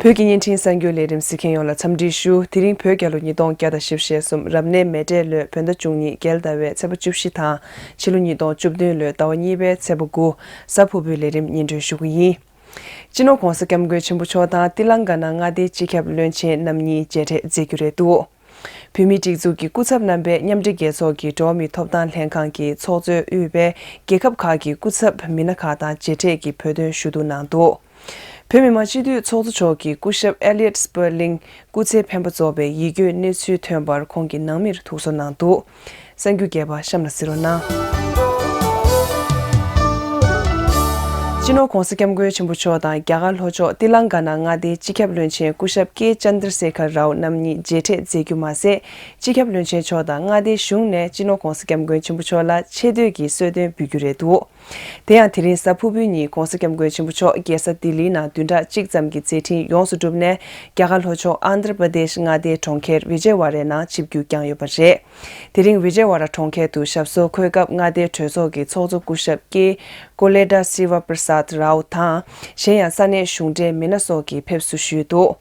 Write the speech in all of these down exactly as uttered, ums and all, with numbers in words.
བོད་ཀྱི་བརྙན་འཕྲིན་གསར་འགྱུར་ལས་རིམ་གཟིགས་མཁན་ཡོངས་ལ་འཚམས་འདྲི་ཞུ། དེ་རིང་བོད་རྒྱལ་ལོ་ཉིས་སྟོང་བརྒྱ་དང་བཞི་བཅུ་ཞེ་གསུམ་རབ་གནས་མེ་སྤྲེལ་ལོའི་བོད་ཟླ་བཅུ་གཉིས་རྒྱལ་ཟླ་བའི་ཚེས་པ་བཅུ་བཞི་དང་ཕྱི་ལོ་ཉིས་སྟོང་བཅུ་བདུན་ལོའི་ཟླ་བ་གཉིས་པའི་ཚེས་པ་དགུ། གཟའ་ཕུར་བུའི་ལས་རིམ་སྙན་སྒྲོན་ཞུ་གི་ཡིན། སྤྱི་ནོར་༧གོང་ས་༧སྐྱབས་མགོན་ཆེན་པོ་མཆོག་དང་ཏི་ལང་ཀ་ན་མངའ་སྡེའི་སྤྱི་ཁྱབ་བློན་ཆེན་རྣམ་གཉིས་མཇལ་འཕྲད་མཛད་རྒྱུ་རེད་འདུག་བོད་མིའི་སྒྲིག་འཛུགས་ཀྱི་སྐུ་ཚབ་རྣམ་པས་མཉམ་འབྲེལ་རྒྱལ་ཚོགས་ཀྱི་འགྲོ་བ་མིའི་ཐོབ་ཐང་ལྷན་ཁང་གི་ཚོགས་གཙོས་དབུས་པའི་རྒྱལ་ཁབ་ཁག་གི་སྐུ་ཚབ་མི་སྣ་ཁག་དང་མཇལ་འཕྲད་ཀྱི་བོད་དོན་ཞུ་གཏུག་གནང་འདུག་བོད་མི་མང་སྤྱི་འཐུས་ཚོགས་གཙོ་མཆོག་གིས་སྐུ་ཞབས་ཨེ་ལི་ཡཊ་སྤར་ལིང་སྐུ་ཚེའི་འཕེན་པ་རྫོགས་པའི་ཡིད་སྐྱོའི་གནས་ཚུལ་ཐོན་པར་ཁོང་གི་ནང་མིར་ཐུགས་གསོ་གནང་འདུག་གསར་འགྱུར་རྒྱས་པ་གཤམ་ལ་གཟིགས་རོགས་གནང་། སྤྱི་ནོར་༧གོང་ས་༧སྐྱབས་མགོན་ཆེན་པོ་མཆོག་དང་རྒྱ་གར་ལྷོ་ཕྱོགས་ཏི་ལང་ཀ་ན་མངའ་སྡེའི་སྤྱི་ཁྱབ་བློན་ཆེན་སྐུ་ཞབས་ཀེ་ཅན་དྲ་སེ་ཁར་རའོ་རྣམ་གཉིས་མཇལ་འཕྲད་མཛད་རྒྱུ་མ་ཟད། སྤྱི་ཁྱབ་བློན་ཆེན་མཆོག་དང་མངའ་སྡེའི་གཞུང་ནས་སྤྱི་ནོར་༧གོང་ས་༧སྐྱབས་མགོན་ཆེན་པོ་མཆོག་ལ་ཆེ་བསྟོད་ཀྱི་གསོལ་སྟོན་འབུལ་རྒྱུ་རེད་འདུག་དེ་ཡང་དེ་རིང་གཟའ་ཕུར་བུའི་ཉིན་༧གོང་ས་༧སྐྱབས་མགོན་ཆེན་པོ་མཆོག་རྒྱལ་ས་ལྡི་ལི་ནང་བདུན་ཕྲག་གཅིག་ཙམ་གྱི་མཛད་འཕྲིན་ཡོངས་སུ་གྲུབ་ནས། རྒྱ་གར་ལྷོ་ཕྱོགས་ཨན་དྷྲ་པྲ་དེཤ་མངའ་སྡེའི་གྲོང་ཁྱེར་བི་ཇེ་ཝ་རའི་ནང་ཆིབས་བསྒྱུར་བསྐྱངས་ཡོད་པ་རེད། དེ་རིང་བི་ཇེ་ཝ་ར་གྲོང་ཁྱེར་དུ་ཞབས་སོར་འཁོད་སྐབས་མངའ་སྡེའི་གྲོས་ཚོགས་ཀྱི་ཚོགས་གཙོ་སྐུ་ཞབས་ཀེ་ཀོ་ལེ་ཌ་སི་ཝ་པྲ་སཱད་རའོ་དང་། གཞན་ཡང་ས་གནས་གཞུང་འབྲེལ་མི་སྣ་སོགས་ཀྱིས་ཕེབས་བསུ་ཞུས་འདུག་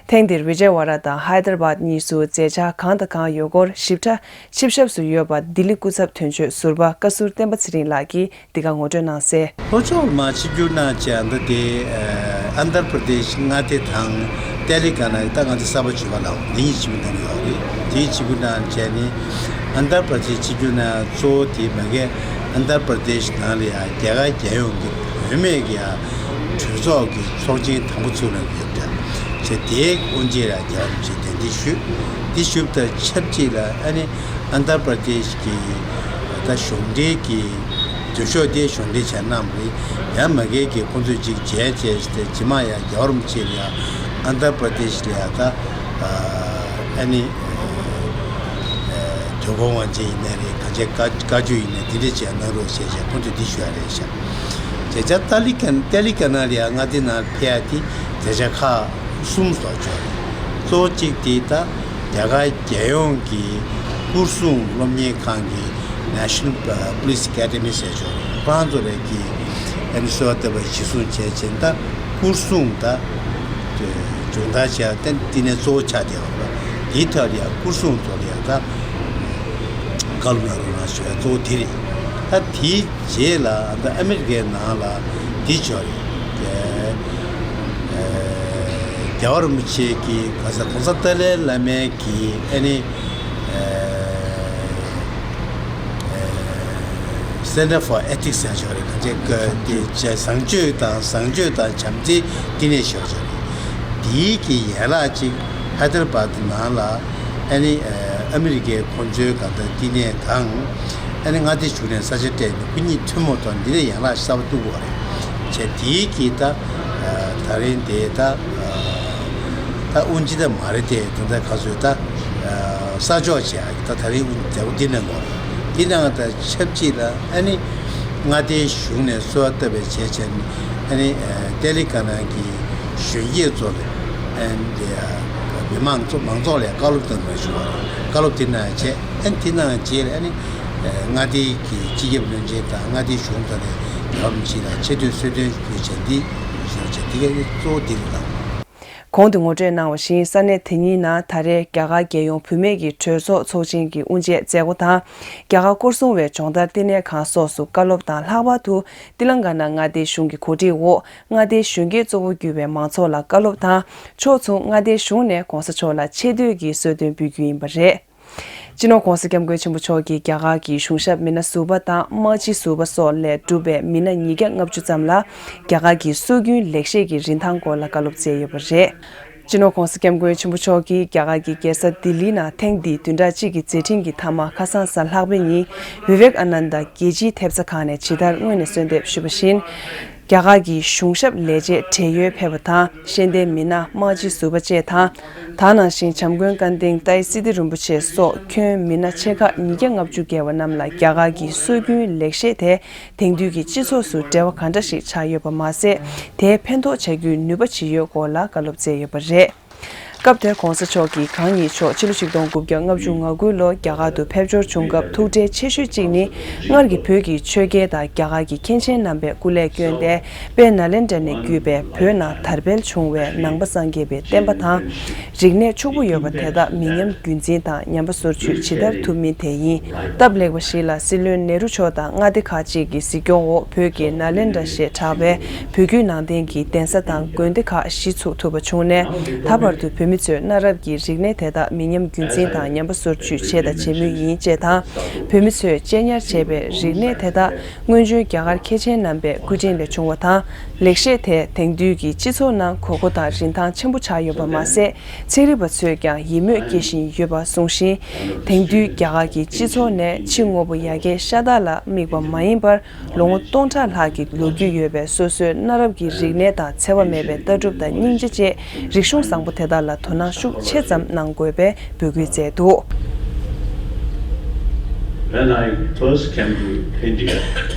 ཐེངས་འདིར་བི་ཇེ་ཝ་ར་དང་ཧའི་དར་བཱད་གཉིས་སུ་མཛད་འཆར་གང་དང་གང་ཡོད་སྐོར་ཞིབ་ཕྲ་ཆིབས་ཞབས་སུ་ཡོད་པ་ལྡི་ལི་སྐུ་ཚབ་དོན་གཅོད་ཟུར་པ་བཀའ་ཟུར་བསྟན་པ་ཚེ་རིང་ལགས་ཀྱིས་འདི་ག་ངོ་སྤྲོད་གནང་གསལ། ལྷོ་ཕྱོགས་མར་ཆིབས་བསྒྱུར་གནང་བྱས་ཨ་མདོ་དེ་ཨན་དྷར་པྲ་དེཤ་མངའ་སྡེ་དང་ཏེ་ལི་ཀ་ན་ད་ང་ཚོ་གསར་པ་བྱུང་བ་ལ་འདི་གཉིས་ཆིབས་བསྒྱུར་གནང་ཡོད་རེད། དེའི་ཆིབས་བསྒྱུར་གནང་བྱས་ནས་ཨན་དྷར་པྲ་དེཤ་ཆིབས་བསྒྱུར་གནང་གཙོ་བོ་དེ་མ་གི་ཨན་དྷར་པྲ་དེཤ་ནང་ལ་ཡང་རྒྱ་གར་རྒྱལ་ཡོངས་ཀྱི་བུད་མེད་ཀྱི་ཡང་གྲོས་ཚོགས་ཀྱི་ཚོགས་ཆེན་དང་པོ་ཚུགས་གནང་གི་ཡོད་པ་རེད། བྱས་དེའི་དབུ་འབྱེད་ལ་རྒྱལ་བ་རིན་པོ་ཆེ་གདན་འདྲེན་ཞུས། དེ་ཞུས་པ་དང་ཆབས་ཅིག་ལ་ཨ་ནི་ཨན་དྷར་པྲ་དེཤ་གི་ད་གཞུང་འབྲེལ་གྱི་འདུ་ཤོག་དེ་གཞུང་འབྲེལ་བྱས་གནང་བ་རེད། ཡང་མ་གི་གི་ཁོང་ཚོས་ཅིག་མཇལ་བྱས་ཏེ་རྗེས་མ་ཡང་རྒྱལ་བ་རིན་པོ་ཆེ་ལ་ཡང་ཨན་དྷར་པྲ་དེཤ་ལ་ཡང་ད་ཨ་ནི་དོ་དགོང་དབང་ཆེན་ཡིན་ནའི་རེད། གང་ཅི་བཀའ་བཀའ་ཆོས་ཡིན་ནའི་དེ་འདྲ་བྱས་གནང་རོགས་ཞེས་བྱས་ཁོང་ཚོས་འདི་ཞུ་ཡ་རེད་ཤག་བྱས་ཙང་ཏ་ལི་ཀན་ཏེ་ལི་ཀ་ན་ལ་ཡང་མངའ་སྡེ་ནང་ཕེབས་ཡ་དེ་མཛད་འཆར་ཁག་གསུམ་བཟོ་ཆོག་རེད། གཙོ་བོ་གཅིག་དེ་ད་རྒྱ་གར་རྒྱལ་ཡོངས་ཀྱི་སྐོར་སྲུང་སློབ་གཉེར་ཁང་གི་National Police Academy ཟེར་ཆོག་རེད། ཁོ་རང་ཚོ་རེད་ཀྱི་ཨ་ནི་གསོལ་བ་བཏབ་པ་གཞི་བཟུང་བྱས་ཙང་ད་སྐོར་སྲུང་ད་སྦྱོང་བརྡར་བྱས་ཏེ་དེ་ནས་གཙོ་བོ་ཆགས་བསྡད་པ་རེད། དེའི་ཐད་ལ་ཡང་སྐོར་སྲུང་ཚོ་ལ་ཡང་ད་བཀའ་སློབ་གནང་རོགས་གནང་ཞུ་ཡ་གཙོ་བོ་དེ་རེད། ད་དེའི་རྗེས་ལ་ཨ་ནི་ཨ་མི་རི་ཀའི་ནང་ལ་འདི་བྱོས་རེད། རྒྱལ་བ་རིན་པོ་ཆེ་གི་ག་ས་གོང་ས་ཏཱ་ལའི་བླ་མའི་གི་ཨ་ནི་Center for Ethics ཟེར་བྱོས་རེད། གང་ཅི་གི་དེ་བྱས་བཟང་སྤྱོད་དང་བཟང་སྤྱོད་དང་བྱམས་བརྩེའི་བསྟི་གནས་ཞུ་བྱོས་རེད། དེའི་གི་ཡན་ལག་ཅིག་ཧའི་དར་བཱད་ནང་ལ་ཨ་ནི་ཨ་མི་རི་ཀའི་ཁོང་ཚོའི་ག་ད་བསྟི་གནས་དང་། ཨ་ནི་མངའ་སྡེ་གཞུང་ནས་ས་ཆ་སྤྲད་ནས་སྐུ་ཉིད་ཐུན་མོང་ཐོག་འདི་ནས་ཡན་ལག་གསར་པ་བཙུགས་པ་རེད། བྱས་དེའི་གི་ད་ད་རིང་དེ་ད་ད་དབུ་འབྱེད་ད་མ་རེད་དེ་ད་ད་ག་ཚོད་ད་གསར་འཇོག་བྱས་ཡ་གི་ད་ད་རིང་དབུ་མཛད་སྒོ་འདི་གནང་དགོས་རེད། འདི་གནང་ད་ཆབས་ཅིག་ལ་ཨ་ནི་མངའ་སྡེའི་གཞུང་ནས་གསོལ་བ་བཏབ་པའི་བྱས་བྱས་ནས་ཨ་ནི་ཏེ་ལི་ཀ་ན་གི་གཞོན་སྐྱེས་ཚོ་ལ་ཨ་ནི་དེ་མི་མང་ཚོ་མང་ཚོགས་ལ་བཀའ་སློབ་གནང་དགོས་ཞུ་བ་རེད། བཀའ་སློབ་དེ་གནང་བྱས་ཨ་ནི་དེ་གནང་རྗེས་ལ་ཨ་ནི། མངའ་སྡེའི་གི་སྤྱི་ཁྱབ་བློན་ཆེན་དང་མངའ་སྡེའི་གཞུང་ཚོ་ནས་རྒྱལ་བ་རིན་པོ་ཆེ་ལ་ཆེ་བསྟོད་གསོལ་སྟོན་ཕུལ་བྱས་འདི་ཞུ་བྱས་འདི་གའི་གཙོ་བོ་འདི་རེད་ལགས། གོང་དུ་ངོ་སྤྲོད་གནང་བ་བཞིན་ས་གནས་དེ་གཉིས་ནང་ད་རེས་རྒྱ་གར་རྒྱལ་ཡོངས་བུད་མེད་ཀྱི་གྲོས་ཚོགས་ཚོགས་ཆེན་གྱི་དབུ་འབྱེད་མཛད་སྒོ་དང་། རྒྱ་གར་སྐོར་སྲུང་བའི་སྦྱོང་བརྡར་བསྟི་གནས་ཁང་སོགས་སུ་བཀའ་སློབ་དང་ལྷག་པར་དུ་ཏི་ལང་ཀ་ན་མངའ་སྡེའི་གཞུང་གི་གོ་སྒྲིག་འོག་མངའ་སྡེའི་གཞོན་སྐྱེས་གཙོ་བོ་གྱུར་བའི་མང་ཚོགས་ལ་བཀའ་སློབ་དང་། ཕྱོགས་མཚུངས་མངའ་སྡེའི་གཞུང་ནས་གོང་ས་མཆོག་ལ་ཆེ་བསྟོད་ཀྱི་གསོལ་སྟོན་འབུལ་རྒྱུ་ཡིན་པ་རེད། སྤྱི་ནོར་༧གོང་ས་༧སྐྱབས་མགོན་ཆེན་པོ་མཆོག་གིས་རྒྱ་གར་གྱི་གཞུང་ཞབས་མི་སྣ་ཟུར་པ་དང་དམག་སྤྱི་ཟུར་པ་སོགས་ལས་གྲུབ་པའི་མི་སྣ་ཉིས་བརྒྱ་ལྔ་བཅུ་ཙམ་ལ་རྒྱ་གར་གྱི་སྲོལ་རྒྱུན་ལེགས་བཤད་ཀྱི་རིན་ཐང་སྐོར་ལ་བཀའ་སློབ་སྩལ་ཡོད་པ་རེད། སྤྱི་ནོར་༧གོང་ས་༧སྐྱབས་མགོན་ཆེན་པོ་མཆོག་གིས་རྒྱ་གར་གྱི་རྒྱལ་ས་ལྡི་ལི་ནང་ཐེངས་འདིའི་བདུན་ཕྲག་གཅིག་གི་མཛད་འཕྲིན་གྱི་མཐའ་མ་ཁ་སང་གཟའ་ལྷག་པའི་ཉིན་བི་ཝེག་ཨ་ནན་ད་རྒྱལ་སྤྱིའི་ཐེབས་རྩ་ཁང་ནས་ཇི་ལྟར་སྔོན་ནས་གསོལ་འདེབས་ཞུས་པ་བཞིན། རྒྱ་གར་གྱི་གཞུང་ཞབས་ལས་བྱེད་བགྲེས་ཡོལ་ཕེབས་པ་དང་ཤེས་ལྡན་མི་སྣ་དམག་སྤྱི་ཟུར་པ་བཅས་དང་། ད་ནང་བཞིན་བྱམས་མགོན་བཀའ་དྲིན་ཏཱའི་སིདྡྷི་རིན་པོ་ཆེ་སོགས་ཁྱོན་མི་སྣ་ཆེ་ཁག་ཉིས་བརྒྱ་ལྔ་བཅུ་བརྒལ་བ་རྣམས་ལ་རྒྱ་གར་གྱི་སྲོལ་རྒྱུན་ལེགས་བཤད་དེ་དེང་དུས་ཀྱི་སྤྱི་ཚོགས་སུ་འབྲེལ་བ་ག་འདྲ་ཞིག་ཆགས་ཡོད་པ་མ་ཟད། དེའི་ཕན་ཐོགས་བྱ་རྒྱུའི་ནུས་པ་ཇི་ཡོད་སྐོར་ལ་བཀའ་སློབ་སྩལ་ཡོད་པ་རེད། སྐབས་དེར་གོང་ས་མཆོག་གིས་གང་ཉིད་མཆོག་ཕྱི་ལོ་ཆིག་སྟོང་དགུ་བརྒྱ་ལྔ་བཅུ་ང་དགུ་ལོར་རྒྱ་གར་དུ་ཕེབས་འབྱོར་བྱུང་སྐབས་ཐུགས་ཁྲལ་ཆེ་ཤོས་གཅིག་ནི། སྔར་གྱི་བོད་ཀྱི་ཆོས་རྒྱལ་དང་རྒྱ་གར་གྱི་མཁན་ཆེན་རྣམ་པས་སྐུ་ལས་བསྐྱོན་ཏེ། དཔལ་ནཱ་ལེནྡྲ་ནས་བརྒྱུད་པའི་བོད་ནང་དར་འཕེལ་བྱུང་བའི་ནང་པ་སངས་རྒྱས་པའི་བསྟན་པ་དང་། རིག་གནས་ཕྱུག་པོ་ཡོད་པ་དེ་དག་མི་ཉམས་རྒྱུན་འཛིན་དང་ཉམས་པ་སོར་ཆུད་ཇི་ལྟར་ཐུབ་མིན་དེ་ཡིན། སྟབས་ལེགས་པ་ཞིག་ལ་སྲིད་བློན་ནེ་རུ་མཆོག་དང་མངའ་སྡེ་ཁག་ཅིག་གི་གཟིགས་སྐྱོང་འོག་བོད་ཀྱི་ནཱ་ལེནྡྲ་ཞེས་གྲགས་པའི་བོད་བརྒྱུད་ནང་བསྟན་གྱི་གདན་ས་དང་དགོན་སྡེ་ཁག་གཞི་ཚུགས་ཐུབ་པ་བྱུང་ནས། ད་བར་དུ་བོད་མི་ཚོས་གནའ་རབས་ཀྱི་རིག་གནས་དེ་དག་མི་ཉམས་རྒྱུན་འཛིན་དང་ཉམས་པ་སོར་ཆུད་བྱས་དང་བྱེད་མུས་ཡིན་ཅེས་དང་། བོད་མི་ཚོས་གཅེས་ཉར་བྱས་པའི་རིག་གནས་དེ་དག་སྔོན་བྱོན་རྒྱ་གར་མཁན་ཆེན་རྣམ་པའི་སྐུ་དྲིན་ལས་བྱུང་བ་དང་། ལེགས་བཤད་དེ་དེང་དུས་ཀྱི་སྤྱི་ཚོགས་ནང་དགོས་མཁོ་དང་རིན་ཐང་ཆེན་པོ་ཆགས་ཡོད་པ་མ་ཟད། ཚན་རིག་པ་ཚོས་ཀྱང་ཡིད་སྨོན་སྐྱེ་བཞིན་ཡོད་པ་གསུངས་ཤིང་། དེང་དུས་རྒྱ་གར་གྱི་སྤྱི་ཚོགས་ནས་ཕྱི་དངོས་པོ་ཡར་རྒྱས་ཤ་སྟག་ལ་དམིགས་པ་མ་ཡིན་པར། ལོ་ངོ་སྟོང་ཕྲག་ལྷག་གི་ལོ་རྒྱུས་ཡོད་པའི་སོ་སོའི་གནའ་རབས་ཀྱི་རིག་གནས་དང་འཚེ་བ་མེད་པའི་ལྟ་གྲུབ་དང་སྙིང་རྗེ་བཅས་རིག་གཞུང་བཟང་པོ་དེ་དག་ལ་དོ་སྣང་ཤུགས་ཆེ་ཙམ་གནང་དགོས་པའི་འབོད་སྐུལ་མཛད་འདུག། When I first came to India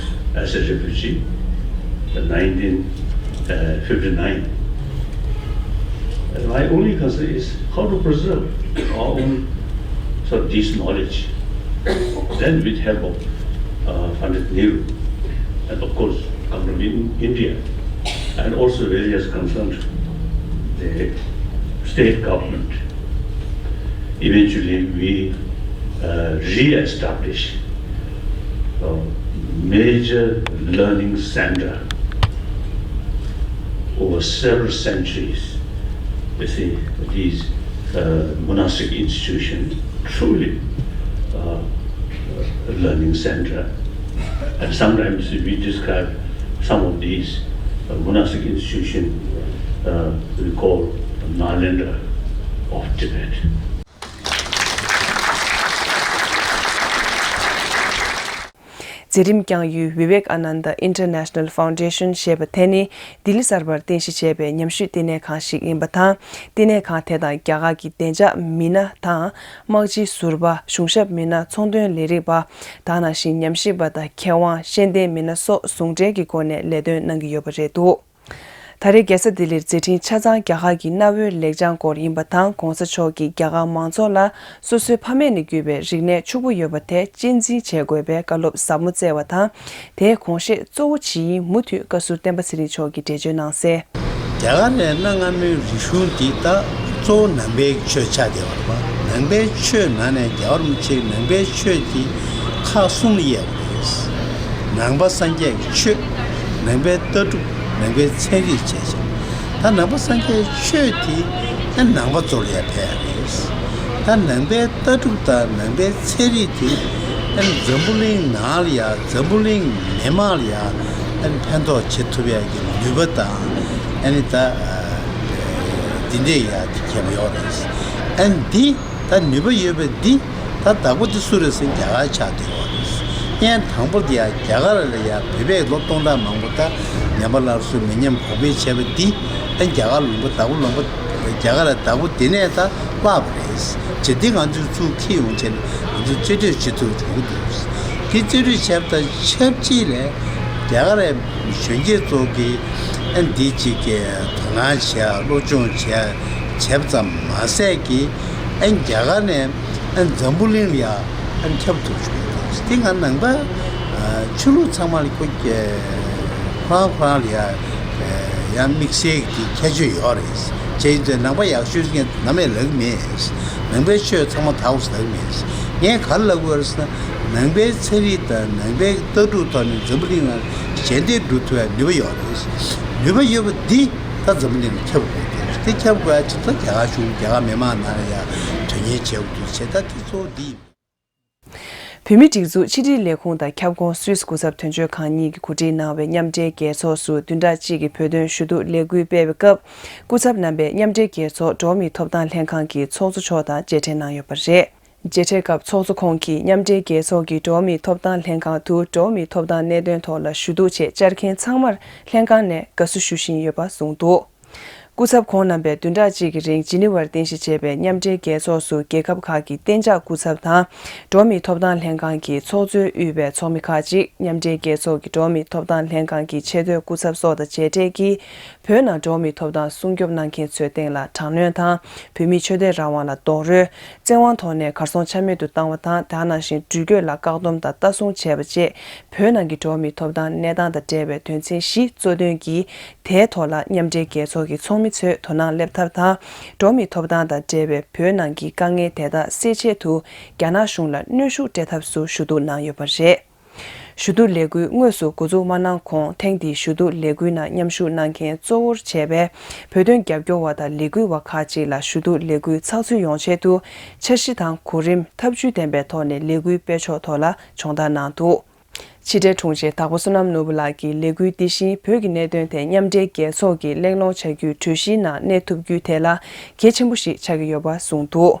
as a refugee in nineteen fifty-nine, my only concern is how to preserve our own sort of this knowledge. Then, with help of uh, Pandit Nehru, and of course, government in India, and also various concerned the state government, eventually we uh, re-establish a major learning center over several centuries. You see, these uh, monastic institutions truly uh, learning center. And sometimes we describe some of these uh, monastic institutions uh, we call Nalanda of Tibet. མཛད་རིམ་བསྐྱངས་ཡུལ་Vivekananda International Foundation ཞེས་པ་དེ་ནི་ལྡི་ལི་གསར་པར་རྟེན་གཞི་བྱས་པའི་ཉམས་ཞིབ་བསྟི་གནས་ཁང་ཞིག་ཡིན་པ་དང་། བསྟི་གནས་ཁང་དེ་དང་རྒྱ་གར་གྱི་བདེ་འཇགས་མི་སྣ་དང་། དམག་སྤྱི་ཟུར་པ། གཞུང་ཞབས་མི་སྣ། ཚོང་དོན་ལས་རིགས་པ། དེ་ནང་བཞིན་ཉམས་ཞིབ་པ་དང་མཁས་དབང་། ཤེས་ལྡན་མི་སྣ་སོགས་ཟུང་འབྲེལ་གྱི་སྒོ་ནས་ལས་དོན་གནང་གི་ཡོད་པ་རེད་འདུག། ད་རེས་རྒྱལ་ས་ལྡི་ལིར་མཛད་འཕྲིན་ཆ་ཚང་རྒྱ་གར་གྱི་གནའ་བོའི་ལེགས་བྱང་སྐོར་ཡིན་པ་དང་། གོང་ས་མཆོག་གིས་རྒྱ་གར་མང་ཚོགས་ལ་སོ་སོའི་ཕ་མེས་ནས་བརྒྱུད་པའི་རིག་གནས་ཕྱུག་པོ་ཡོད་པ་དེ་གཅེས་འཛིན་བྱེད་དགོས་པའི་བཀའ་སློབ་ཟབ་མོ་སྩལ་བ་དང་། དེའི་དགོངས་བཞེད་གཙོ་བོ་ཇི་ཡིན་མུ་མཐུད་བཀའ་ཟུར་བསྟན་པ་ཚེ་རིང་མཆོག་གིས་འགྲེལ་བརྗོད་གནང་གསལ། རྒྱ་གར་ནས་གནའ་སྔ་མོའི་རིག་གཞུང་འདི་ད་གཙོ་བོ་ནང་པའི་ཆོས་ཆགས་བསྡད་པ་རེད་པ། ནང་པའི་ཆོས་ནང་ནས་རྒྱལ་བ་རིན་པོ་ཆེའི་ནང་པའི་ཆོས་འདི་ཁག་གསུམ་ལ་དབྱེ་བ་རེད། ནང་པ་སངས་རྒྱས་ཀྱི་ཆོས། ནང་པའི་ལྟ་གྲུབ། ནང་པའི་ཚན་རིག་བཅས་བྱས། ད་ནང་པ་སངས་རྒྱས་ཆོས་དེ་ཨ་ནང་པ་ཚོ་ལ་ཡང་ཕན་ཡག་རེད། ད་ནང་པའི་ལྟ་གྲུབ་དང་ནང་པའི་ཚན་རིག་དེ་ཨ་འཛམ་བུ་གླིང་ནང་ལ་ཡང་འཛམ་བུ་གླིང་མི་མང་ལ་ཡང་ཨ་ཕན་ཐོགས་བྱེད་ཐུབ་ཡག་གི་ནུས་པ་དང་ཨ་ནི་ད་འདི་འདྲས་ཡག་གི་ཁྱད་པར་ཡོད་རེད། ཨ་འདི་ད་ནུས་པ་ཡོད་པའི་འདི་ད་བདག་པོ་འདི་སུ་རེད་ཟེར་ན་རྒྱ་གར་ཆགས་བསྡད་ཡོད་རེད། ཡང་དང་པོ་དེ་ཡང་རྒྱ་གར་ལ་ཡང་བོད་པས་ལོ་སྟོང་ཕྲག་མང་པོ་ད་ཉམས་པ་སླར་གསོ་མི་ཉམས་གོང་འཕེལ་བྱས་པ་འདི་ཨ་རྒྱ་གར་ལུང་པ་བདག་པོ་ལུང་པ་རྒྱ་གར་ལ་བདག་པོ་དེ་ནས་ད་བརླག་པ་རེད། བྱས་འདི་ང་ཚོས་ཚུར་འཁྱེར་ཡོང་བྱས་ནས་ང་ཚོས་རྩིས་སྤྲོད་བྱེད་ཐུབ་འགྲོ་གི་འདུག། དེ་རྩིས་སྤྲོད་བྱས་པ་དང་ཆབས་ཅིག་ལས་རྒྱ་གར་གཞོན་སྐྱེས་ཚོ་གིས་ཨ་འདི་གཅིག་གི་དོ་སྣང་བྱས་སློབ་སྦྱོང་བྱས་བྱས་པ་ཙམ་མ་ཟད་ཀྱི་ཨ་རྒྱ་གར་ནས་ཨ་འཛམ་བུ་གླིང་ལ་ཡ་ཨ་ཁྱབ་ཐུབ་བྱུང་འདུག། དེ་ང་ནང་པ་ཨ་ཆོས་ལུགས་ཚང་མ་ལ་ཁོ་ཁོ་རང་ཁོ་རང་ལ་ཡ་ཡང་དམིགས་བསལ་གྱི་ཁྱད་ཆོས་ཡོད་རེད། བྱས་ཡིན་ཚེ་ནང་པ་ཡག་ཤོས་ངས་ནམ་ཡང་ལབ་ཀྱི་མེད། ནང་པའི་ཆོས་ཚང་མ་དག་ཟེར་ལབ་ཀྱི་མེད། ངས་ག་རེ་ལབ་དགོས་རེད་ཟེར་ན་ནང་པའི་ཚན་རིག་དང་ནང་པའི་ལྟ་གྲུབ་ཐོག་ནས་འཛམ་བུ་གླིང་ལ་ཞལ་འདེབས་སྒྲུབ་ཐུབ་པའི་ནུས་པ་ཡོད་རེད། ནུས་པ་ཡོད་པ་འདི་ད་འཛམ་བུ་གླིང་ལ་ཁྱབ་དགོས་འདུག། དེ་ཁྱབ་དགོས་ཡ་ཇི་ལྟར་རྒྱ་གར་གཞུང་རྒྱ་གར་མི་མང་ནང་ལ་ཡ་དོན་གཉེར་བྱེད་དགོས་འདུག་བྱས་ད་དེ་གཙོ་བོ་འདི་ཡིན། བོད་མིའི་སྒྲིག་འཛུགས་ཕྱི་དྲིལ་ལས་ཁུངས་དང་ཁྱབ་ཁོངས་སུད་སི་སྐུ་ཚབ་དོན་གཅོད་ཁང་གཉིས་ཀྱིས་གོ་སྒྲིག་གནང་བའི་མཉམ་འབྲེལ་རྒྱལ་ཚོགས་སུ་བདུན་ཕྲག་གཅིག་གི་བོད་དོན་ཞུ་གཏུག་ལས་འགུལ་སྤེལ་བའི་སྐབས། སྐུ་ཚབ་རྣམ་པས་མཉམ་འབྲེལ་རྒྱལ་ཚོགས་འགྲོ་བ་མིའི་ཐོབ་ཐང་ལྷན་ཁང་གི་ཚོགས་གཙོ་མཆོག་དང་མཇལ་འཕྲད་གནང་ཡོད་པ་རེད། མཇལ་འཕྲད་སྐབས་ཚོགས་གཙོ་ཁོང་གིས་མཉམ་འབྲེལ་རྒྱལ་ཚོགས་ཀྱི་འགྲོ་བ་མིའི་ཐོབ་ཐང་ལྷན་ཁང་དུ་འགྲོ་བ་མིའི་ཐོབ་ཐང་གནད་དོན་ཐོག་ལ་ཞུ་གཏུག་ཆེད་བཅར་མཁན་ཚང་མར་ལྷན་ཁང་ནས་དགའ་བསུ་ཞུ་བཞིན་ཡོད་པ་གསུངས་འདུག། སྐུ་ཚབ་ཁོང་རྣམ་པས་བདུན་ཕྲག་གཅིག་གི་རིང་ཇི་ནི་ཝར་རྟེན་གཞི་བྱས་པའི་མཉམ་འབྲེལ་རྒྱལ་ཚོགས་སུ་རྒྱལ་ཁབ་ཁག་གི་གཏན་འཇགས་སྐུ་ཚབ་དང་། འགྲོ་བ་མིའི་ཐོབ་ཐང་ལྷན་ཁང་གི་ཚོགས་གཙོས་དབུས་པའི་ཚོགས་མི་ཁག་ཅིག་མཉམ་འབྲེལ་རྒྱལ་ཚོགས་ཀྱི་འགྲོ་བ་མིའི་ཐོབ་ཐང་ལྷན་ཁང་གི་ཆེས་མཐོའི་སྐུ་ཚབ་སོགས་དང་མཇལ་འཕྲད་ཀྱིས། བོད་ནང་འགྲོ་བ་མིའི་ཐོབ་ཐང་སྲུང་སྐྱོབ་གནང་མཁན་ཚོའི་སྟེང་ལ་དྲག་གནོན་དང་། བོད་མིའི་ཆོས་དད་རང་དབང་ལ་རྡོག་རོལ། བཙན་དབང་ཐོག་ནས་གར་སོང་ཆ་མེད་དུ་བཏང་བ་དང་། དེ་ནང་བཞིན་འགྲུལ་སྐྱོད་ལ་བཀག་སྡོམ་དང་ལྟ་སྲུང་བྱས་པ་བཅས། བོད་ནང་གི་འགྲོ་བ་མིའི་ཐོབ་ཐང་གནས་སྟངས་དང་འབྲེལ་བའི་དོན་ཚན་བཞི་གཙོ་འདོན་གྱིས། དེའི་ཐོག་ལ་མཉམ་འབྲེལ་རྒྱལ་ཚོགས་ཀྱི་ཚོགས་མི་ཚོས་དོ་སྣང་སླེབས་ཐབས་དང་། འགྲོ་བ་མིའི་ཐོབ་ཐང་དང་འབྲེལ་བའི་བོད་ནང་གི་དཀའ་ངལ་དེ་དག་སེལ་ཆེད་དུ། རྒྱ་ནག་གཞུང་ལ་གནོན་ཤུགས་སྤྲད་ཐབས་སུ་ཞུ་གཏུག་གནང་ཡོད་པ་རེད། ཞུ་གཏུག་ལས་འགུལ་དངོས་སུ་འགོ་འཛུགས་མ་གནང་གོང་། ཐེངས་འདིའི་ཞུ་གཏུག་ལས་འགུལ་ནང་མཉམ་ཞུགས་གནང་མཁན་གཙོ་བོར་བྱས་པའི་བོད་དོན་རྒྱབ་སྐྱོར་བ་དང་ལས་འགུལ་བ་ཁག་ཅིག་ལ་ཞུ་གཏུག་ལས་འགུལ་ཚགས་ཚུད་ཡོང་ཆེད་དུ། འཆར་གཞི་དང་གོ་རིམ་ཐབས་ཇུས་ལྡན་པའི་ཐོག་ནས་ལས་འགུལ་སྤེལ་ཕྱོགས་ཐོག་ལ་སྦྱོང་བརྡར་གནང་འདུག་ཕྱི་དྲིལ་དྲུང་ཆེ་དྭགས་པོ་བསོད་ནམས་ནོར་བུ་ལགས་ཀྱིས་ལས་འགུལ་འདི་བཞིན་བོད་ཀྱི་གནད་དོན་ཐད་མཉམ་འབྲེལ་རྒྱལ་ཚོགས་ཀྱིས་གླེང་སློང་བྱ་རྒྱུའི་གྲོས་གཞིའི་ནང་གནས་ཐུབ་རྒྱུ་དེ་ལ་གལ་ཆེན་པོ་ཞིག་ཆགས་ཀྱི་ཡོད་པ་གསུངས་འདུག་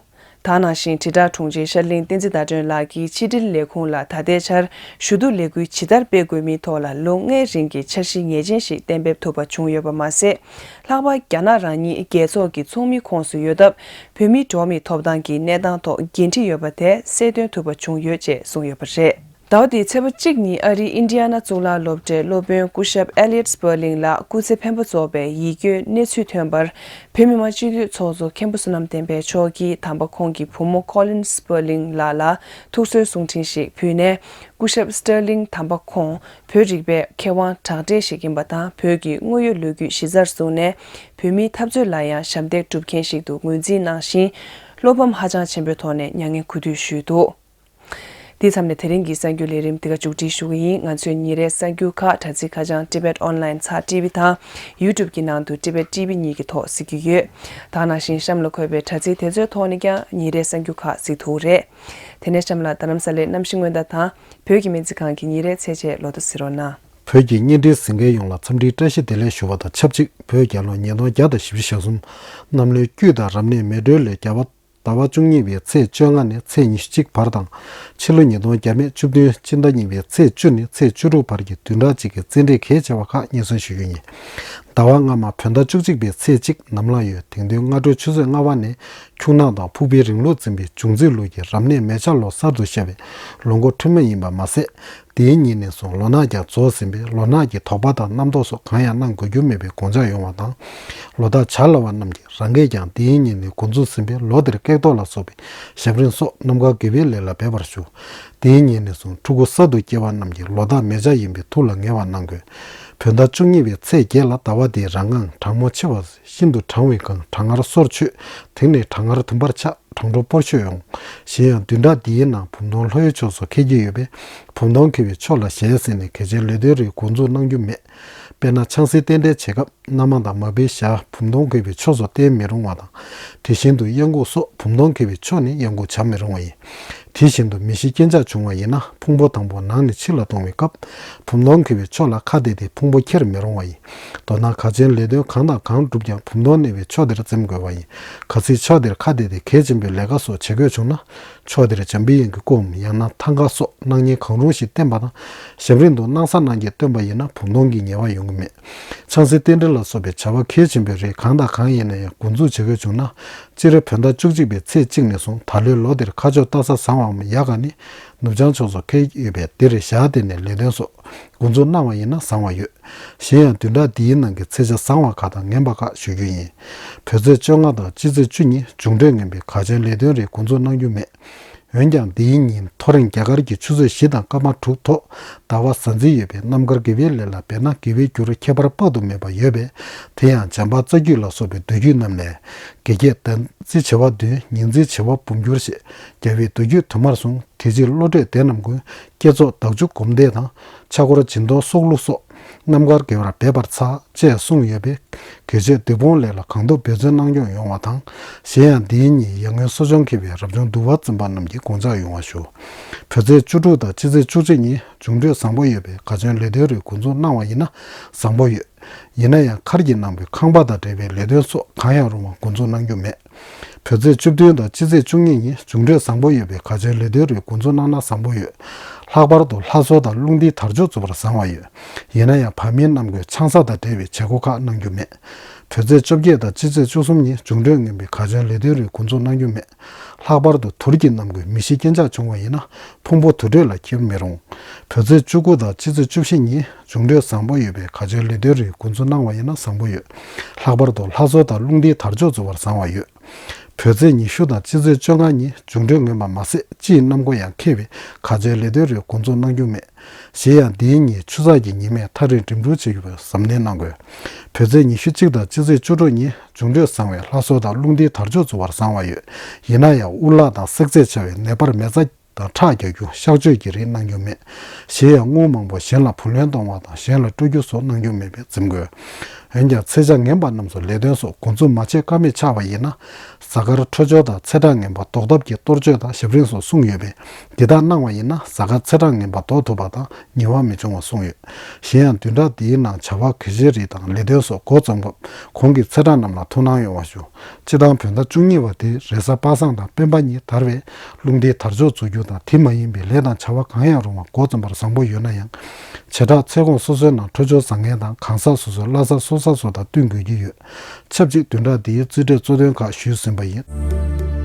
དེ་ནང་བཞིན་དྲིལ་བསྒྲགས་དྲུང་ཆེ་ཤར་གླིང་བསྟན་འཛིན་ཟླ་སྒྲོན་ལགས་ཀྱིས་ཕྱི་དྲིལ་ལས་ཁུངས་ལ་ད་ལྟའི་ཆར་ཞུ་གཏུག་ལས་འགུལ་ཇི་ལྟར་སྤེལ་དགོས་མིན་ཐོག་ལ་ལོ་ལྔའི་རིང་གི་འཆར་གཞི་ངེས་ཅན་ཞིག་གཏན་འབེབས་ཐུབ་པ་བྱུང་ཡོད་པ་མ་ཟད། ལྷག་པར་རྒྱ་ནག་རང་ཉིད་རྒྱལ་ཚོགས་ཀྱི་ཚོགས་མིའི་ཁོངས་སུ་ཡོད་སྟབས། བོད་མིའི་འགྲོ་བ་མིའི་ཐོབ་ཐང་གི་གནས་སྟངས་ཐོག་འགན་འཁྲི་ཡོད་པ་དེ་གསལ་སྟོན་ཐུབ་པ་བྱུང་ཡོད་ཅེས་གསུངས་ཡོད་པ་རེད། ཟླ་བ་འདིའི་ཚེས་པ་གཅིག་ཉིན་ཨ་རིའི་ཨིན་ཌི་ཡ་ན་གཙུག་ལག་སློབ་གྲྭའི་སློབ་དཔོན་སྐུ་ཞབས་ཨེ་ལི་ཡོད་སྤར་ལིང་ལགས་སྐུ་ཚེ་འཕེན་པ་རྫོགས་པའི་ཡིད་སྐྱོའི་གནས་ཚུལ་ཐོན་པར། བོད་མི་མང་སྤྱི་འཐུས་ཚོགས་གཙོ་མཁན་པོ་བསོད་ནམས་བསྟན་འཕེལ་མཆོག་གིས་དམ་པ་ཁོང་གི་བུ་མོ་ཁོ་ལིན་སྤར་ལིང་ལགས་ལ་ཐུགས་གསོའི་གསུང་འཕྲིན་ཞིག་ཕུལ་ནས། སྐུ་ཞབས་སྤར་ལིང་དམ་པ་ཁོང་བོད་རིག་པའི་མཁས་དབང་གྲགས་འདྲེས་ཤིག་ཡིན་པ་དང་། བོད་ཀྱི་དངོས་ཡོད་ལོ་རྒྱུས་གཞི་རྩར་བཟུང་ནས། བོད་མིའི་འཐབ་རྩོད་ལ་ཡང་ཞབས་འདེགས་སྒྲུབ་མཁན་ཞིག་ཏུ་ངོས་འཛིན་གནང་ཞིང་། བློ་ཕམ་ཧ་ཅང་ཆེན་པོའི་ཐོག་ནས་མྱ་ངན་གུས་འདུད་ཞུས་འདུག་དེ་མཚམས་ནས་དེ་རིང་གི་གསར་འགྱུར་ལས་རིམ་འདི་ག་མཇུག་སྒྲིལ་ཞུ་གི་ཡིན། ང་ཚོའི་ཉིན་རེའི་གསར་འགྱུར་ཁག་དྲ་ཚིགས་ཁ་བྱང་Tibet Online ཚགས་ཊི་བི་དང་YouTube གི་ནང་དུ་Tibet T V གཉིས་ཀྱི་ཐོག་གཟིགས་རྒྱུ་ཡོད། དེ་ནང་བཞིན་གཤམ་ལ་འཁོད་པའི་དྲ་ཚིགས་དེ་ཚོའི་ཐོག་ནས་ཀྱང་ཉིན་རེའི་གསར་འགྱུར་ཁག་གཟིགས་ཐུབ་རེད། དེ་ནས་གཤམ་ལ་རྡ་རམ་ས་ལའི་གནམ་གཤིས་སྔོན་བརྡ་དང་། བོད་ཀྱི་སྨན་རྩིས་ཁང་གི་ཉིན་རེའི་ཚེས་ཆའི་ལོ་ཐོ་གཟིགས་རོགས་གནང་། བོད་ཀྱི་བརྙན་འཕྲིན་གཟིགས་མཁན་ཡོངས་ལ་འཚམས་འདྲིའི་བཀྲ་ཤིས་བདེ་ལེགས་ཞུ་བ་དང་ཆབས་ཅིག་བོད་རྒྱལ་ལོ་ཉིས་སྟོང་བརྒྱ་དང་བཞི་བཅུ་ཞེ་གསུམ། གནམ་ལོའི་དཀྱུས་དང་རབ་གནས་མེ་སྦྲེལ་ལོའི་རྒྱལ་བ་ཟླ་བ་བཅུ་གཉིས་པའི་ཚེས་བཅོ་ལྔ་ནས་ཚེས་ཉི་ཤུ་གཅིག་བར་དང་། ཕྱི་ལོ་ཉིས་སྟོང་བརྒྱ་མེད་བཅུ་བདུན་སྤྱི་ཟླ་གཉིས་པའི་ཚེས་བཅུ་ནས་ཚེས་བཅུ་དྲུག་བར་གྱི་བདུན་ཕྲག་གཅིག་གི་རྩེད་འགྲན་གལ་ཆེ་བ་ཁག་སྙན་སེང་ཞུ་རྒྱུ་ཡིན། ཟླ་བ་སྔ་མ་བོད་ཟླ་བཅུ་གཅིག་པའི་ཚེས་གཅིག་ནམ་ལངས་ཡོད། དེང་དུས་སྔ་དྲོའི་ཆུ་ཚོད་ལྔ་པ་ནས་ཁྱུང་ནག་དང་ཕུག་པའི་རིང་ལུགས་འཛིན་པའི་འབྱུང་རྩིས་ལུགས་ཀྱི་རབ་གནས་མེ་བྱ་ལོ་གསར་དུ་ཤར་བའི་ལོ་འགོ་ཁྲི་མ་ཡིན་པ་མ་ཟད། དེའི་ཉིན་ནས་བཟུང་ལོ་ནག་ཀྱང་རྫོགས་ཟིན་པས། ལོ་ནག་གི་དོགས་པ་དང་རྣམ་རྟོག་སོགས་གང་ཡང་གནང་དགོས་རྒྱུ་མེད་པའི་དགོངས་འཆར་ཡོང་བ་དང་། ལོ་རྟགས་བྱ་སླ་བ་རྣམས་ཀྱིས་རང་གིས་ཀྱང་དེའི་ཉིན་ནས་འགོ་འཛུགས་ཟིན་པས། ལོ་དེར་སྐྱེ་ཐོག་ལ་སོགས་པའི་ཞབས་རིམ་སོགས་རྣམ་དཀར་དགེ་བའི་ལས་ལ་འབད་པར་ཞུ། དེའི་ཉིན་ནས་བཟུང་ཕྲུ་གུ་གསར་དུ་སྐྱེ་བ་རྣམས་ཀྱི་ལོ་རྟགས་མེ་བྱ་ཡིན་པས་ཐུགས་ལ་ངེས་པ་གནང་དགོས། བོད་ཟླ་བཅུ་གཉིས་པའི་ཚེས་བརྒྱད་ལ་ཟླ་བ་འདིའི་རང་ངང་གྲང་མོ་ཆེ་བ། ཤིན་ཏུ་གྲང་བའི་སྒང་གྲང་ངར་སོར་ཆུད། དེང་ནས་གྲང་ངར་དུམ་བུར་ཆག་གྲང་དྲོ་སྤོར་ཤོས་ཡོང་། གཞན་ཡང་བདུན་ཕྲག་འདིའི་ནང་བུམ་སྟོང་ལྷོ་ཡུལ་ཕྱོགས་སུ་འཁེལ་གྱི་ཡོད་པས། བུམ་སྟོང་འཁེལ་བའི་ཕྱོགས་ལ་ཞལ་གཟིགས་ནས་གལ་ཆེའི་ལས་དོན་རིགས་འགོ་འཛུགས་གནང་རྒྱུ་མེད། དཔེར་ན་ཆང་སའི་རྟེན་འབྲེལ་བྱེད་སྐབས་མནའ་མ་དང་མ་བུའི་ཞྭ་བུམ་སྟོང་འཁེལ་བའི་ཕྱོགས་སུ་བསྟན་མི་རུང་བ་དང་། དེ་བཞིན་དུ་གཡང་འགུག་སོགས་བུམ་སྟོང་འཁེལ་བའི་ཕྱོགས་ནས་གཡང་འགུག་བྱ་མི་རུང་བ་ཡིན། དེ་བཞིན་དུ་མི་ཤི་རྐྱེན་ཆག་བྱུང་བ་ཡིན་ན་ཕུང་པོ་དང་པོ་ནང་ནས་ཕྱི་ལ་གཏོང་བའི་སྐབས་བུམ་སྟོང་འཁེལ་བའི་ཕྱོགས་ལ་ཁ་གཏད་དེ་ཕུང་པོ་འཁྱེར་མི་རུང་བ་ཡིན། མདོར་ན་གལ་ཆེའི་ལས་དོན་གང་དང་གང་བསྒྲུབ་ཀྱང་བུམ་སྟོང་གནས་པའི་ཕྱོགས་དེར་འཛེམ་དགོས་པ་ཡིན། གལ་སྲིད་ཕྱོགས་དེར་ཁ་གཏད་དེ་གལ་ཆེན་པོའི་ལས་ཀ་སོགས་བྱེད་དགོས་བྱུང་ན། ཕྱོགས་དེར་འཇམ་པའི་དབྱངས་ཀྱི་སྐུའམ་ཡང་ན་ཐང་ག་སོགས་སྣང་བརྙན་གང་རུང་ཞིག་བསྟན་པ་དང་། ཞབས་རིམ་དུ་སྣང་ས་སྣང་བརྒྱད་སྟོན་པ་ཡིན་ན་བུམ་སྟོང་གི་ཉེས་པ་ཡོང་གི་མེད། ཆང་སའི་རྟེན་འབྲེལ་ལ་སོགས་པའི་བྱ་བ་གལ་ཆེན་པོའི་རིགས་གང་དང་གང་ཡིན་ན་ཡང་འགོ་འཛུགས་བྱེད་དགོས་བྱུང་ན། སྤྱིར་བོད་ཟླ་བཅུ་གཅིག་པའི་ཚེས་གཅིག་ནས་བཟུང་ད་ལོའི་ལོ་འདིར་ཁ་ཕྱོགས་སྟག་ཚང་བཟང་བའམ་ཡག་ག་ནི་ནུབ་བྱང་ཕྱོགས་སུ་འཁེལ་ཡོད་པས། འདིར་ཞག་དེ་ནས་ལས་དོན་སོགས་འགོ་འཛུགས་གནང་བ་ཡིན་ན་བཟང་བ་ཡོད། གཞན་ཡང་བདུན་ཕྲག་འདིའི་ནང་གི་ཚེས་ཆ་བཟང་བ་ཁག་དང་ངན་པ་ཁག་ཞུ་རྒྱུ་ཡིན། བོད་ཚེས་བཅོ་ལྔ་དང་སྤྱི་ཚེས་བཅུ་གཉིས་མཇུག་འབྲས་ངན་པའི་གལ་ཆེའི་ལས་དོན་རིགས་འགོ་འཛུགས་གནང་རྒྱུ་མེད། འོན་ཀྱང་འདིའི་ཉིན་ཐོ་རེངས་རྒྱ་གར་གྱི་ཆུ་ཚོད་བཞི་དང་སྐར་མ་དྲུག་ཐོག་ཟླ་བ་གཟའ་འཛིན་ཡོད་པས། རྣམ་དཀར་དགེ་བའི་ལས་ལ་འབད་ན་དགེ་བའི་རྒྱུར་ཁྱད་པར་དཔག་ཏུ་མེད་པ་ཡོད་པས། དེ་ཡང་བྱམས་པ་རྩ་རྒྱུད་ལ་སོགས་པའི་མདོ་རྒྱུད་རྣམས་ལས། དགེ་བརྒྱད་ཟླ་རྩིས་བྱེ་བ་བདུན། ཉིན་རྩིས་བྱེ་བ་འབུམ་འགྱུར་ཞེས། རྒྱལ་བའི་མདོ་རྒྱུད་དུ་མར་གསུངས། དེ་ཕྱིར་བློ་གྲོས་ལྡན་རྣམས་ཀུན། བསྐྱེད་རྫོགས་བདག་འཇུག་སྒོམ་བཟླས་དང་། ཕྱག་སྐོར་སྦྱིན་གཏོང་གསོག་བླུགས་སོགས། རྣམ་དཀར་དགེ་བར་འབད་པར་བྱ། ཅེས་གསུངས་ཡོད་པས། དགེ་བྱས་བདུད་དཔུང་ལས་ལ་གང་ཐུབ་འབད་བརྩོན་གནང་སྐྱོང་ཡོང་བ་དང་། གཞན་ཡང་འདིའི་ཉིན་ཡར་སྔོན་གསོ་སྦྱོང་མཁས་པའི་རབ་བྱུང་འདུལ་བ་འཛིན་པ་རྣམས་ཀྱིས་དགོངས་འཇགས་ཡོང་བ་ཞུ། བོད་ཚེས་བཅུ་དྲུག་དང་སྤྱི་ཚེས་བཅུ་གཅིག་ཉིན་མཇུག་འབྲས་བཟང་པོ་ཡོད་པས། གལ་ཆེའི་ལས་དོན་རིགས་འགོ་འཛུགས་གནང་བ་ཡིན་ན་བཟང་པོ་ཡོད། ཡིན་ན་ཡང་མཁར་གྱི་ནང་པའི་ཁང་པ་དང་འབྲེལ་བའི་ལས་དོན་སོགས་གང་ཡང་རུང་བ་འགོ་འཛུགས་གནང་རྒྱུ་མེད། བོད་ཚེས་བཅུ་བདུན་དང་སྤྱི་ཚེས་བཅུ་གཉིས་ཉིན་མཇུག་འབྲས་བཟང་པོ་ཡོད་པས། གལ་ཆེའི་ལས་དོན་རིགས་འགོ་འཛུགས་གནང་ན་བཟང་པོ་ཡོད། ལྷག་པར་དུ་ལྷ་གསོལ་དང་རླུང་རྟའི་དར་ལྕོག་འཛུགས་པར་བཟང་བ་ཡོད། ཡིན་ན་ཡང་བར་མིའི་རྣམ་ཀུན་ཆང་ས་དང་འབྲེལ་བའི་བྱེད་སྒོ་ཁག་གནང་རྒྱུ་མེད། བོད་ཚེས་བཅོ་བརྒྱད་དང་སྤྱི་ཚེས་བཅུ་གསུམ་ཉིན་འབྱུང་འཕྲོད་ངན་པའི་ག་ཆོད་ལས་དོན་རིགས་འགོ་འཛུགས་གནང་རྒྱུ་མེད། ལྷག་པར་དུ་དུར་གྱི་གནམ་སྒོས་མི་ཤི་རྐྱེན་ཆག་བྱུང་བ་ཡིན་ན་ཕུང་པོ་དུར་ཁྲོད་ལ་འཁྱེར་མི་རུང་། བོད་ཚེས་བཅུ་དགུ་དང་སྤྱི་ཚེས་བཅུ་བཞི་ཉིན་འབྱུང་འཕྲོད་བཟང་པོ་ཡོད་པའི་ག་ཆོད་ལས་དོན་རིགས་འགོ་འཛུགས་གནང་བ་ཡིན་ན་བཟང་པོ་ཡོད། ལྷག་པར་དུ་ལྷ་གསོལ་དང་རླུང་རྟའི་དར་ལྕོག་འཛུགས་པར་བཟང་བ་ཡོད། བོད་ཚེས་ཉི་ཤུ་དང་སྤྱི་ཚེས་བཅོ་ལྔ་ཉིན་འབྱུང་འཕྲོད་ངན་པ་མ་ཟད་སྤྱིའི་གནམ་སྒོ་ཡང་འཁེལ་བའི་ག་ཆོད་ལས་དོན་རིགས་འགོ་འཛུགས་གནང་རྒྱུ་མེད། གཞན་ཡང་འདིའི་ཉིན་ཆུ་ཚགས་ཀྱི་ཉི་མས་ཐག་རིང་འགྲིམ་འགྲུལ་བྱེད་རྒྱུ་བར་གཟབ་ནན་གནང་དགོས། བོད་ཚེས་ཉི་ཤུ་གཅིག་དང་སྤྱི་ཚེས་བཅུ་དྲུག་ཉིན་འབྱུང་འཕྲོད་བཟང་བས་ལྷ་གསོལ་དང་རླུང་རྟའི་དར་ལྕོག་འཛུགས་པར་བཟང་བ་ཡོད། ཡིན་ན་ཡང་དབུ་ལག་དང་བསྲེག་རྫས་ཆེ་བའི་ནད་པར་མེ་བཙའ་དང་ཁྲག་རྒྱག་རྒྱུ་གཤག་བཅོས་ཀྱི་རིགས་གནང་རྒྱུ་མེད། གཞན་ཡང་དངུལ་མང་པོ་གཞན་ལ་བུ་ལོན་གཏོང་བ་དང་གཞན་ལ་སྤྲོད་རྒྱུ་སོགས་གནང་རྒྱུ་མེད་པས་འཛེམ་དགོས། འོན་ཀྱང་ཚེས་ཆ་ངན་པ་རྣམས་སུ་ལས་དོན་སོགས་འགོ་འཛུགས་མ་བྱེད་ཀ་མེད་ཆགས་པ་ཡིན་ན། གཟའ་སྐར་འཕྲོད་སྦྱོར་དང་ཚེས་གྲངས་ངན་པ་ཟློག་ཐབས་ཀྱི་གཏོར་མཆོད་དང་ཞབས་རིམ་སོགས་གསུངས་ཡོད་པས་འདི་དག་གནང་བ་ཡིན་ན་གཟའ་སྐར་ཚེས་གྲངས་ངན་པ་ཟློག་ཐུབ་པ་དང་ཉེས་པ་མི་འབྱུང་བ་གསུངས་ཡོད། གཞན་ཡང་བདུན་ཕྲག་འདིའི་ནང་བྱ་བ་གལ་ཆེའི་རིགས་དང་ལས་དོན་སོགས་འགོ་རྩོམ་སྐབས་གོང་གི་ཚེས་གྲངས་རྣམས་ལ་ཐུགས་སྣང་ཡོང་བ་ཞུ། སྤྱི་བཏང་བོད་ཟླ་བཅུ་གཉིས་པ་དེ་རེས་གཟའ་པ་སངས་དང་སྤེན་པ་གཉིས་དར་བས་རླུང་རྟའི་དར་ལྕོག་འཛུགས་རྒྱུ་དང་དེ་མ་ཡིན་པའི་ལས་དང་བྱ་བ་གང་ཡང་རུང་བ་འགོ་རྩོམ་པར་བཟང་པོ་ཡོད་ན་ཡང་། བྱེ་བྲག་ཚེས་གོང་སོ་སོའི་ནང་འཕྲོད་སྦྱོར་བཟང་ངན་དང་གང་ཟག་སོ་སོའི་བླ་གཟའ་སོ་གཟའ་སོགས་དང་བསྟུན་དགོས་ཀྱི་ཡོད། ཆབས་ཅིག་བདུན་ཕྲག་འདིའི་རྩིས་འབྲས་གཙོ་དོན་ཁག་ཞུས་ཟིན་པ་ཡིན།